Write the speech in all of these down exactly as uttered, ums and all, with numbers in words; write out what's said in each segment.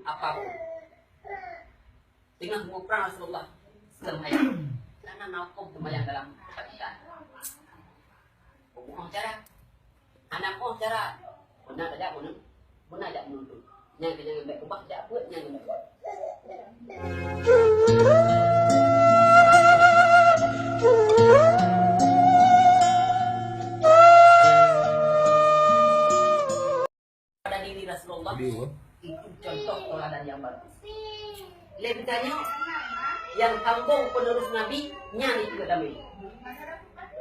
apapun. Teungoh muprang Rasulullah seumayang, karena na huköm seumayang dalam keusakitan. Bumoe cara, hana moh cara, beuna tajak meunun-, beuna jak meununtut. Nyang keu nyang bèk keubah jak beuet, nyang keu bèk keubah. Pada diri Rasulullah, itu contoh tauladan yang bagus. Lé geutanyoe, nyang sambong penerus Nabi, nyan itu damé.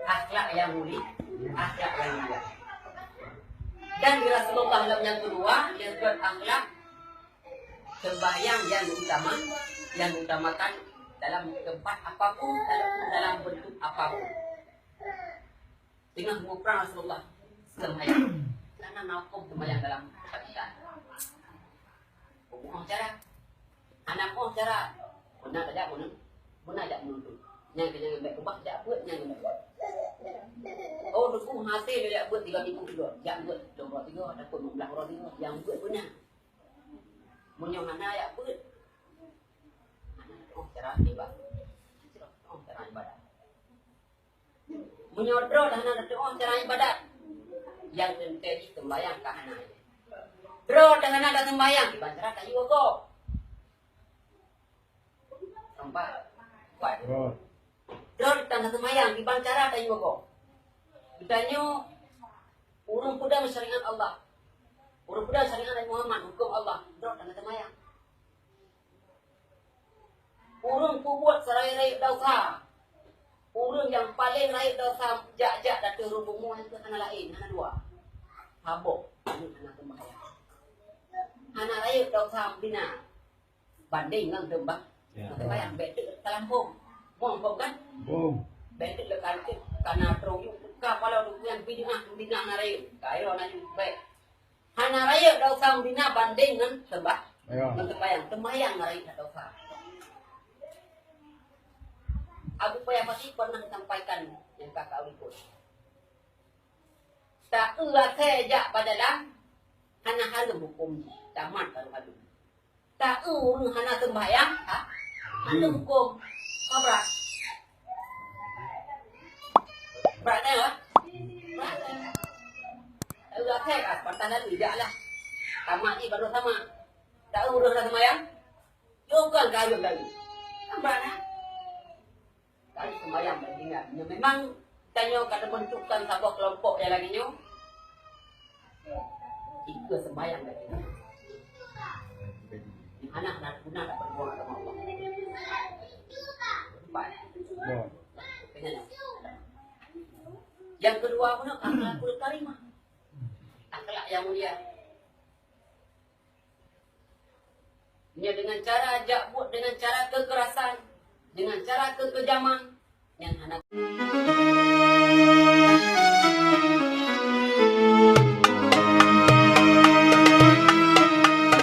Akhlak yang mulia, akhlak yang mulia. Dan di Rasulullah lam nyang keudua, lé buet akhlak, sembahyang yang utama, yang utamakan dalam tempat apapun, ataupun dalam bentuk apapun. Teungoh muprang Rasulullah seumayang, karena na huköm seumayang dalam keusakitan. Bumoe cara, hana moh cara, beuna tajak meunun-, beuna jak meununtut. Nyang keu nyang bèk keubah jak beuet, nyang keu bèk keubah. Oh, dukung hase jak beuet tiga minggu tiga, jak beuet dua uroe tiga, ataupun lima belas uroe tiga, nyang beuet beuna. Meunyoe hana jak beuet, hana, oh, cara ibadah. Oh, cara ibadah. Meunyoe droe hana tatu'oh cara ibadat, nyang teuntèe jih seumbahyang ka hana. Droe hana taseumbahyang, kiban cara tayue gob. Nampak? Kuat. Droe hana taseumbahyang, kiban cara tayue gob. Geutanyoe ureueng peudong syariat Allah. Ureueng peudong syariat Nabi Muhammad, huköm Allah. Droe hana taseumbahyang. Ureueng peubuet sarayeuk-rayeuk desya. Ureueng nyang paleng rayeuk desya jak-jak ateueh rhueng bumoe nyan hana laén, hana dua. Saboh, hana seumbahyang. Hana rayeuk desya beuna bandeng ngon seumba-, ya, ngon seumbahyang. Bèk teuk talampông. Muphom kan? Muphom. Bèk teuk lé kantik, kana troh yum, ka pala tu nyan bid'ah, bid'ah na rayeuk. Ka yo na yum, bèk. Hana rayeuk desya beuna bandeng ngon seumbah-, ya, ngon seumbahyang. Seumbahyang na rayeuk desya. Abu Paya pasti pernah sampaikan nyang ka kau ikut. Ta-eu asèe jak bak dalam, hana hareuem huköm jih. Tamat baru hareuem. Ta-eu ureueng hana seumbahyang, ha? Hana huköm. Ka brat. Brat, eh, ha? Brat, eh. Ta-eu asèe, ah, pantas lalu, jak lah. Tamat ni baru sama. Ta-eu ureueng hana seumbahyang. Yo kan kayém lagi. Kan brat, ha? Kali seumbahyang bak tinggai. Nyoe memang tanyoe ka teubeuntukkan saboh keulompok nyang lagèe nyoe. Jika seumbahyang bak tinggai. Hana, hana guna dak peubuang agama Allah. Empat. Ya. Nyang keudua pun akhlakul karimah. Akhlak yang mulia. Nyoe dengan cara jak buet dengan cara kekerasan, dengan cara kekejaman, nyang hana